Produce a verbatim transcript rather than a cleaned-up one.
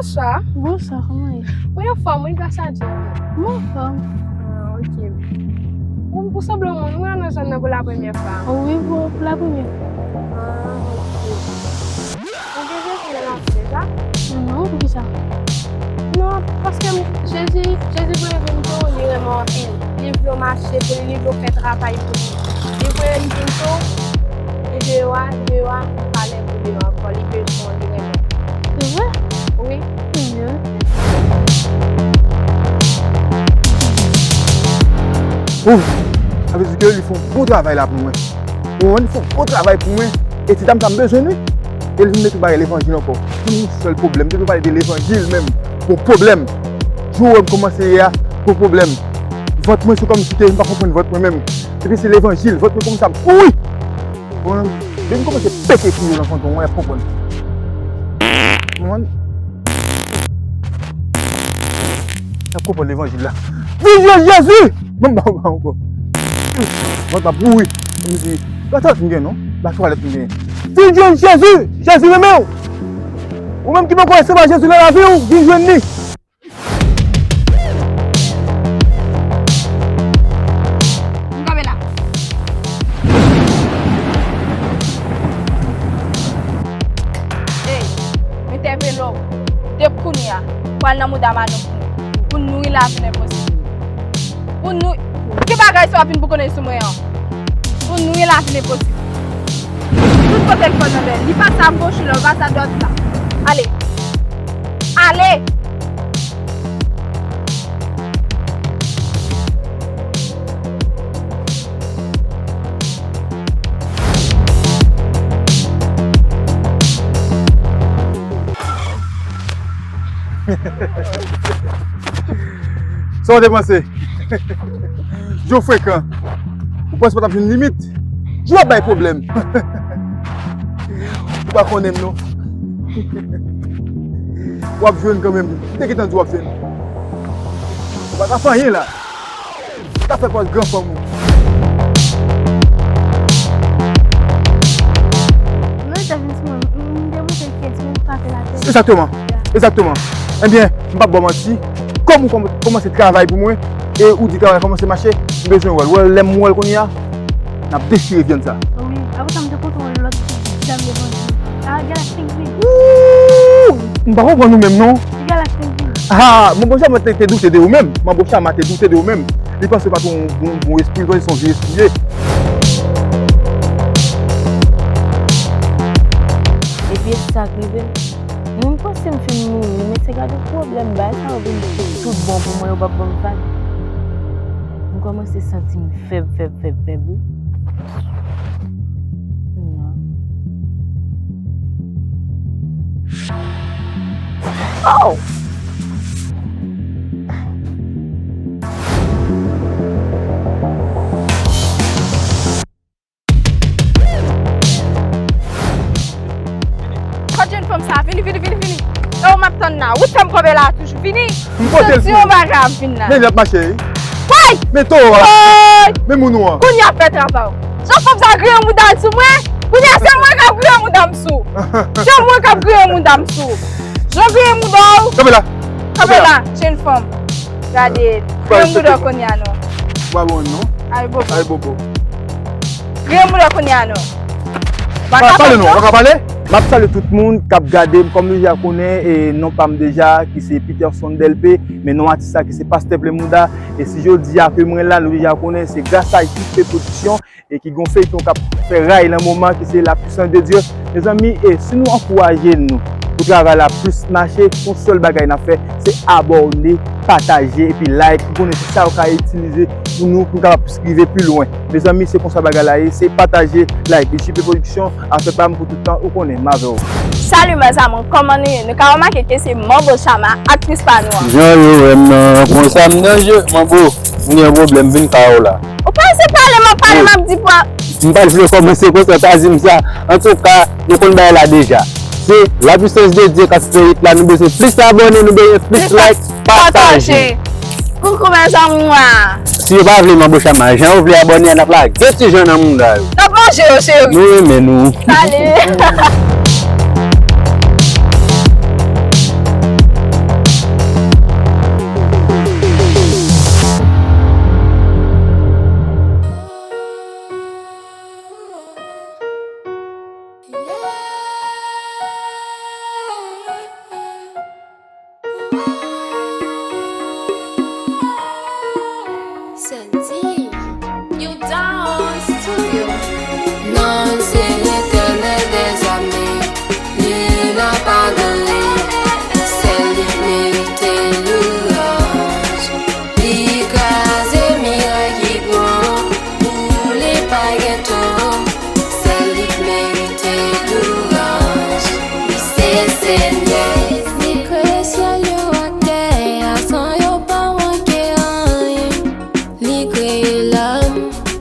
Bonswa. Bonswa, kòman ye? Mwen anfòm, wi, gras a Dye. Mwen anfòm. Ah, ok. Ou, ou sanble yon moun, mwen nan zòn nan pou la premyè fwa. Wi, pou, pou la premyè fwa. Ah, ok. Ou gen Jezi nan lavi deja? Non, poukisa? Non, paske m, Jezi, Jezi voye vin pou ou, li renmen w anpil. Li vle w mache pou li, li vle w fè travay pou li. Li voye m vin pou ou, li deyò a, li deyò a, li pa lè pou deyò ankò, li bezwen w, li renmen w. Se vre? Wi. Tanmye. Ouf! Sa vle di ke li fè yon bon travay la pou mwen. Ou konprann? Li fè yon bon travay pou mwen. E ti dam sa m bezwen li. E li vin met yon bagay levanjil ankò. Pou yon sèl pwoblèm. Depi w pale de levanjil menm, gon pwoblèm. Jou w wè m kòmanse ye a, gon pwoblèm. Vant mwen se kòmsi ke m pa konprann vant mwen menm. Depi se levanjil, vant mwen kòmanse ap kouri. Bon, depi m kòmanse pete kriye nan fantom mwen, y ap konprann. Konprann? Y ap konprann levanjil la. Vin jwenn Jezi! Ban m ba w ankò. Mwen pa pouri. M di, la twalet m gen non. La twalet m gen. Vin jwenn Jezi! Jezi renmen w! Ou menm ki poko resevwa Jezi nan lavi w, vin jwenn li! M kanpe la. Ey, m entèpele w. Depi kounye a, pral nan mouda madanm pou nou. Pou nouri lavi n enposib. Pou nou, ki bagay sa w ap vin boukonnen sou mwen an? Pou nouri lavi n enposib. Tout kote l fè nan bèl. Li pase a goch la, li pase a dwat la. Ale. Ale! Sa w te panse? Jan w frekan. Ou panse pa t ap jwenn limit? Jan w ap bay pwoblèm. Ou pa konnen m non. W ap jwenn kanmenm. M te gentan di w ap jwenn. Ou pa ka fè anyen la. Ou ka fè pòz gran fanm ou. Mwen te vin sou mwen, m te montre kiyès mwen frape l atè. Egzakteman. Ya. Egzakteman. Ebyen, m p ap ba w manti. Kòm ou kòm-, kòmanse travay pou mwen, e ou di travay kòmanse mache, m bezwen wè l. Wè lè m wè l kounye a, n ap dechire vyann sa. Wi, apre sa, m te kontre yon lòt ti dam devan li. A, gala senk mil. Wouw! M pa konprann ou menm non. Gala senk mil. Ah, Manbo Chama te, te doute de ou menm. Manbo Chama te doute de ou menm. Li panse w pa t yon bon, bon espri, li panse se yon vye espri ye. Epi e sa k rive m. Mwen m panse m fin mouri, men se gade pwoblèm, bagay sa yo vin tout bon pou mwen, yo p ap ban m vag. M kòmanse santi m fèb, fèb, fèb, fèb, wi. Non. Oh! Kot jenn fanm sa? Vini, vini, vini, vini. E ou m ap tann la. Ou fè m kanpe la toujou. Vini. M pote l pou ou. Yon bagay ap vin la. Men l ap mache, wi. Woy! Men towo a. Woy! Men moun ou an. Kounye a fè travay ou. Jan fanm sa griyen mouda l sou mwen. Kounye a se mwen k ap griyen mouda m sou. Se mwen k ap griyen mouda m sou. Jan griyen mouda w. Kanpe la. Kanpe la, jenn fanm. Gade, griyen mouda w kounye a non. Ou pa bon non. Ay bobo. Ay bobo. Griyen mouda w kounye a non. Pa, pale non, ou pa ka pale? M ap salye tout moun k ap gade m. Kòm nou deja konnen, e, non pa m deja, ki se Peterson Delpé, men non atis la ki se Pastè Plen Mouda. E si jodi a ke mwen la, nou deja konnen, se gras a J P Production, e ki gon feyton k ap fè ray nan moman, ki se La Puissance de Dieu. Mezanmi, e si nou ankouraje nou pou travay la plis mache, yon sèl bagay n ap fè, se abòne, pataje, epi like. Ou konnen se sa yo ka itilize pou nou, pou nou kapab rive pi lwen. Mezanmi, se konsa bagay la ye, se pataje, like. J P Production, afè pa m pou tout tan, ou konnen, m avè w. Salut mes amours, kòman nou ye? Nou ka remake ke se Manbo Chama, aktris pa nou an. Jan yo wè m nan, konsa m nan je, Manbo, m gen yon pwoblèm, vin kay ou la. Ou pa se pale, m ap pale, m ap di pwa. M pa t vle kòmanse konsa, pa di m sa. Antouka, nou konn bagay la deja. Se La Puissance de Dieu k ap fè hit la, nou bezwen plis abòne, nou bezwen plis like, pataje. Koukou mes amours. Si yo pa vle Manbo Chama, jan yo vle abòne a, n ap lage ti jan nan mouda yo. N ap manje yo, cheri. Nou renmen nou. Salut. Love.